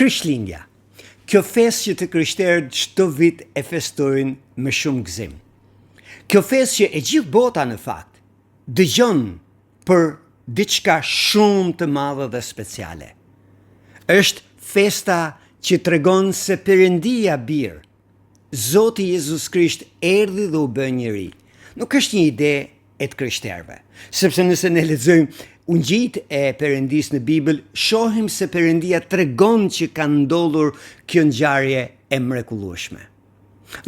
Krishtlindja. Kjo festë që të krishterët çdo vit e festojnë me shumë gëzim. Kjo festë që e gjithë bota në fakt dëgjon për diçka shumë të madhe dhe speciale. Është festa që tregon se Perëndia Bir, Zoti Jezus Krisht erdhi dhe u bë njeri. Nuk është një ide e të krishterëve, sepse nëse ne lexojmë ungjijtë e Perëndisë në Bibël, shohim se Perëndia tregon që ka ndodhur kjo ngjarje e mrekullueshme.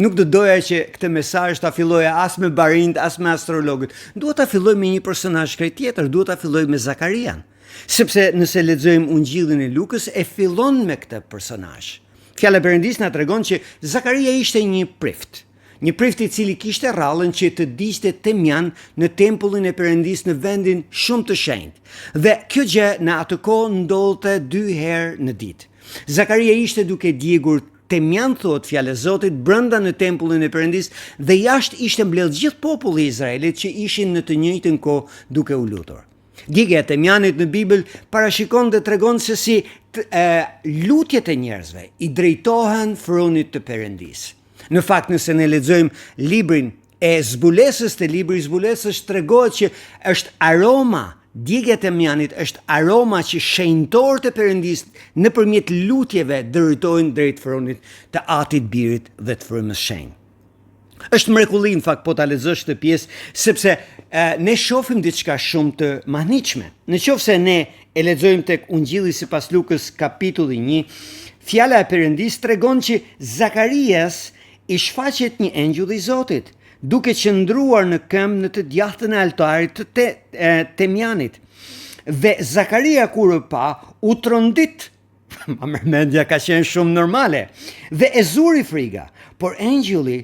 Nuk do doja që këtë mesazh ta filloja as me barinjtë, as me astrologët. Dua ta filloj me një personazh krejt tjetër, dua ta filloj me Zakarian. Sepse nëse lexojmë Ungjillin e Lukës, e fillon me këtë personazh. Fjala e Perëndisë na tregon që Zakaria ishte një prift. Një prift i cili kishte rrallën që të digjte temjan në tempullin e Perëndisë në vendin shumë të shenjtë. Dhe kjo gjë në atë kohë ndodhte dy herë në ditë. Zakaria ishte duke djegur temjan thotë fjala e Zotit brenda në tempullin e Perëndisë dhe jashtë ishte mbledhë gjithë populli i Izraelit që ishin në të njëjtën kohë duke u lutur. Djegia e temjanit në Bibël parashikon dhe tregon se si të, e, lutjet e njerëzve i drejtohen fronit të Perëndisë. Në fakt, nëse ne lexojmë librin e zbulesës te libri i zbulesës tregohet që është aroma, djegia e temjanit është aroma që shenjtorët e Perëndisë nëpërmjet lutjeve drejtojnë drejt fronit të Atit, Birit dhe të Frymës Shenjtë. Është mrekulli në fakt po ta lexosh këtë pjesë, sepse e, ne shohim diçka shumë të mahnitshme. Në qoftë se ne e lexojmë tek Ungjilli sipas Lukës kapitulli 1, fjala e Perëndisë tregon që Zakarias i shfaqet një engjëll i Zotit, duke qëndruar në këmbë në të djathtën e altarit të te, e, temjanit. Dhe Zakaria kur e pa, u trondit Ma merr mendja ka qenë shumë normale. Dhe e zuri friga, por engjëlli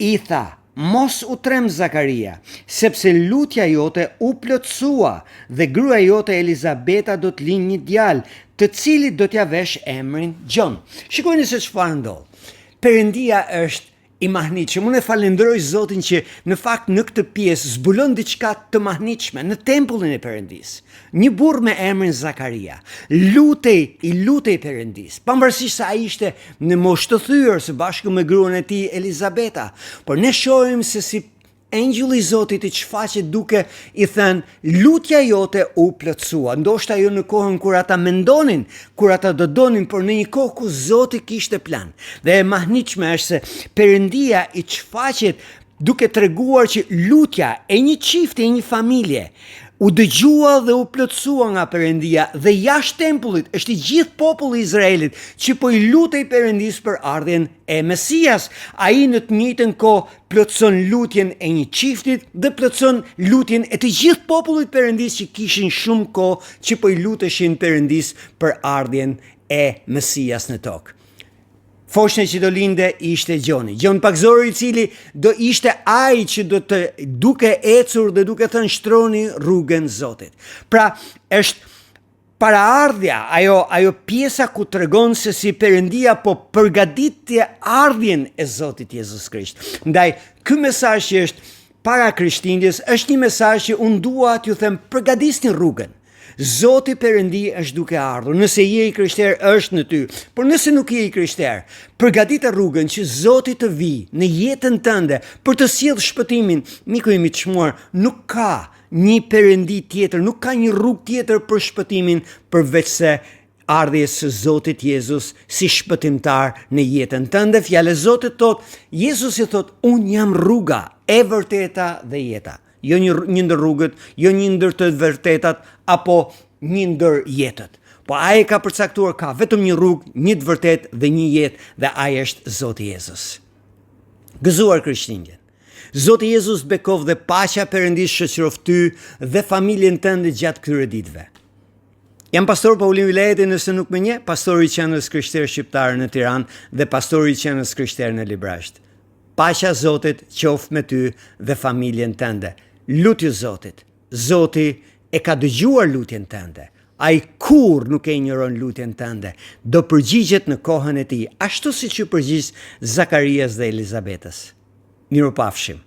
i tha, mos u tremb Zakaria, sepse lutja jote u plotësua dhe gruaja jote Elizabeta do të lindë një djalë, të cilit do t'ia vesh emrin Gjon. Shikojeni se çfarë ndodh. Perëndia është i mahnitshëm. Unë e falënderoj Zotin që në fakt në këtë pjesë zbulon diçka të mahnitshme në tempullin e Perëndisë. Një burrë me emrin Zakaria lutej, i lutej Perëndisë, pavarësisht se ai ishte në moshë të thyer së bashku me gruan e tij Elizabeta. Por ne shohim se si Engjëlli i Zotit i shfaqet duke i thënë, lutja jote u plotësua. Ndoshta jo në kohën kur ata mendonin, kur ata do donin, por në një kohë ku Zoti kishte plan. Dhe e mahnitshme është se Perëndia i shfaqet duke treguar që lutja e një çifti, e një familje, u dëgjua dhe u plotësua nga Perëndia dhe jashtë tempullit është i gjithë populli i Izraelit që po i lutej Perëndisë për ardhjen e Mesias. Ai në të njëjtën kohë plotëson lutjen e një çiftit dhe plotëson lutjen e të gjithë popullit Perëndisë që kishin shumë kohë që po i luteshin Perëndisë për ardhjen e Mesias në tokë. Foshnja që do linde ishte Gjoni. Gjon Pagëzori i cili do ishte ai që do të duke ecur dhe duke thënë shtroni rrugën Zotit. Pra, është Paraardhja, ajo, ajo pjesa ku tregon se si Perëndia po përgatitte ardhjen e Zotit Jezus Krisht. Ndaj, ky mesazh që është para Krishtlindjes është një mesazh që unë dua t'ju them përgatisni rrugën. Zoti Perëndi është duke ardhur. Nëse je i krishterë është në ty, por nëse nuk je i krishterë, përgatite rrugën që Zoti të vijë në jetën tënde për të sjellë shpëtimin. Miku im i çmuar, nuk ka një perëndi tjetër, nuk ka një rrugë tjetër për shpëtimin përveçse ardhjes së Zotit Jezus si shpëtimtar në jetën tënde. Fjala e Zotit thotë, Jezusi thotë, unë jam rruga, e vërteta dhe jeta. Jo një, një ndër rrugët, jo një ndër të vërtetat, apo një ndër jetët. Po ai e ka përcaktuar ka vetëm një rrugë, një të vërtetë dhe një jetë dhe ai është Zoti Jezus. Gëzuar Krishtlindjen. Zoti Jezus të bekoftë dhe paqja e Perëndisë shoqëroftë ty dhe familjen tënde gjatë këtyre ditëve. Jam pastor Paulin Vilajeti nëse nuk më njeh, pastori i Qendrës Krishterë Shqiptare në Tiranë dhe pastori i Qendrës Krishterë në Librazhd. Paqja e Zotit qoftë me ty dhe familjen tënde. Lutju Zotit. Zoti e ka dëgjuar lutjen tënde. Ai kurrë nuk e injoron lutjen tënde. Do përgjigjet në kohën e tij, ashtu siç iu përgjigj Zakarias dhe Elizabetës. Mirupafshim.